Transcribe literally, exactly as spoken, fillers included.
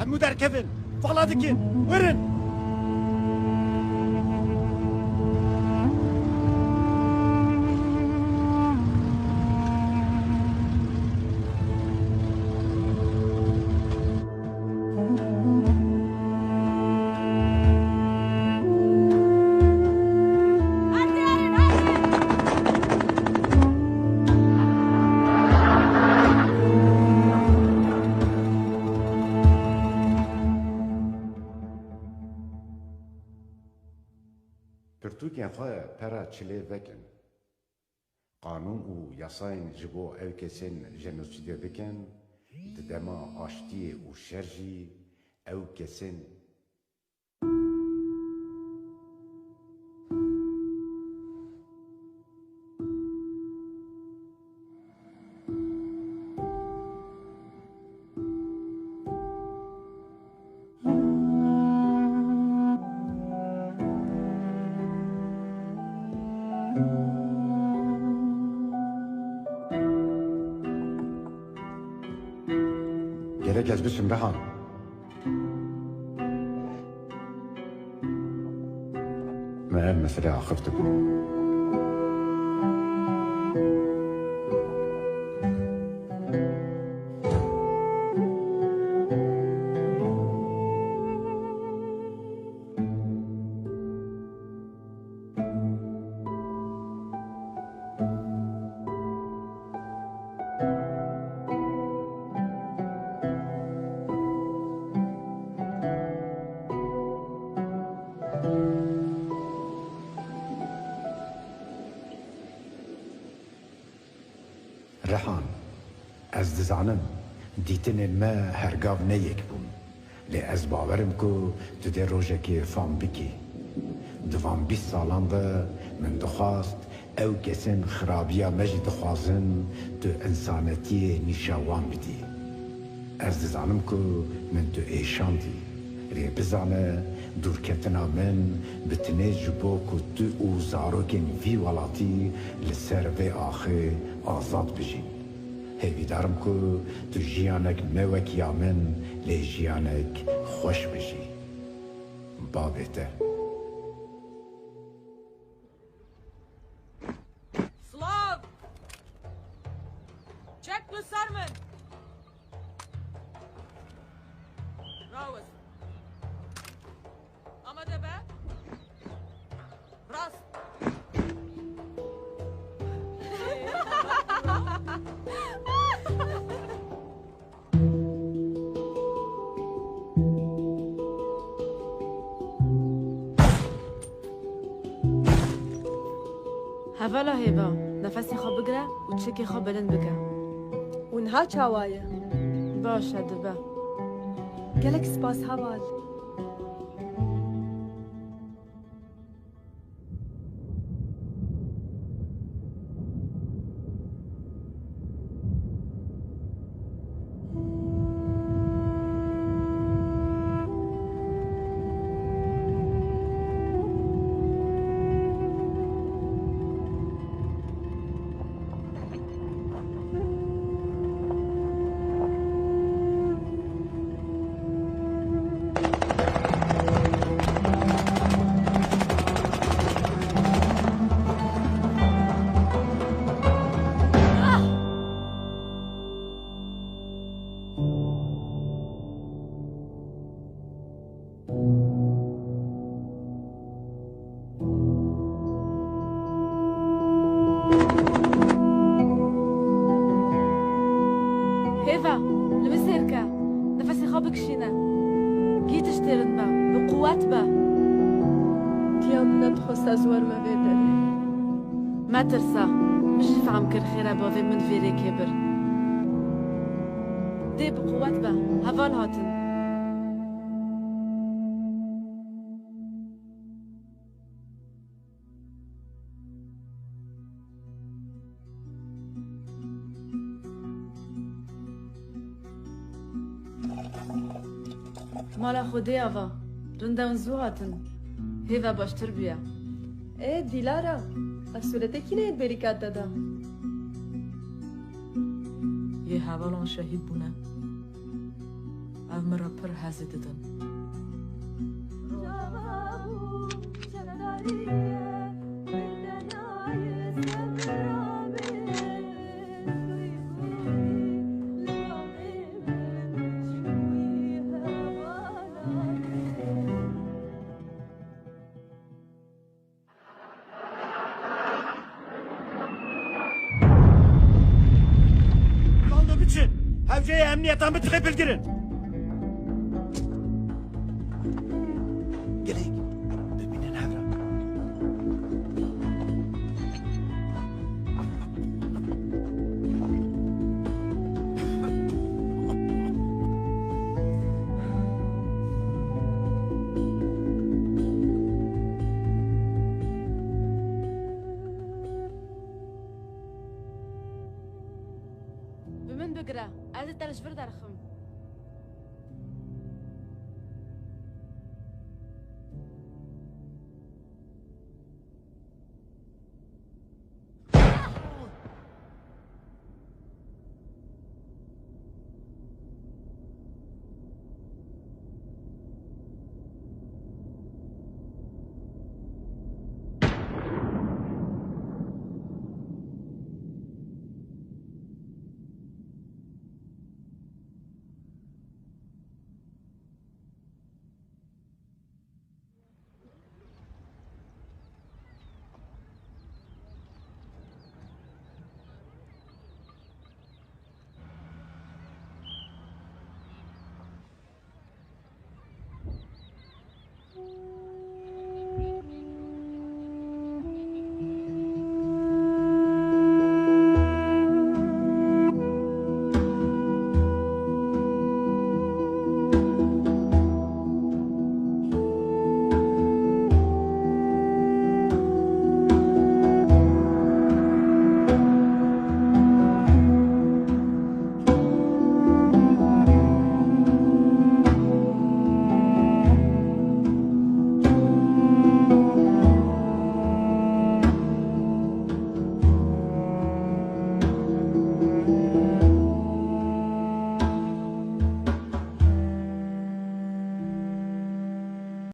Hemû derkevin. Vala dikin. Werin. Pirtûkên xwe pera çilê vekin. Qanûn û yasayên ji bo ew kesên jenosîdê bikin, di dema aştiyê û şer jî ew kesên Gerek ez biçim Rehan. Me ev mesele axiftin. Rehan, ez dizanim, dîtinên me hergav ne yek bûn, lê ez bawer im ku tu dê rojekê fam bikî. Di van bîst salan de min dixwast, ew kesên xirabiya me jî dixwazin tu însanetiyê nîşa wan bidî. Ez dizanim ku min tu êşandî. Lê bizane, dûrketina min bi tinê ji bo ku tu û zarokên vî welatî li ser vê axê azad bijîn. Hêvîdar im ku tu jiyanek ne wek ya min, lê jiyanek xweş bijî. Bavê te. Silav! Çek li ser min! Rawest. Amade be. Rast. Hevala hêva, nefesê xwe bigire û çekê xwe bilind bike. Û niha çawa ye? Baş e, dibe. Gelek spas heval. Hêva, li min sêr ke. Nefesê xwe bikişîne. Gî tiştê rind be. Bi quwet be. Diya min nedixwest ez werime vê derê. Metirsa. Min jî fehm kir xêr e bavê min vê rêkê bir. Dê bi quwet be. Heval hatin. Mala Xwedê ava, rind e hûn zû hatin. Hêva baştir bûye. Ê, Dîlara, ev sûretê kî ne yê bêrîka te de? Yê hevalan şehîd bûne. Ev min re pir hezî didin. Bando biçin. Hewceyê emniyeta min tixê bilgirin. Gelek. Bibînin hev re. Bi min bigire, ez ê te li ji vir derxim.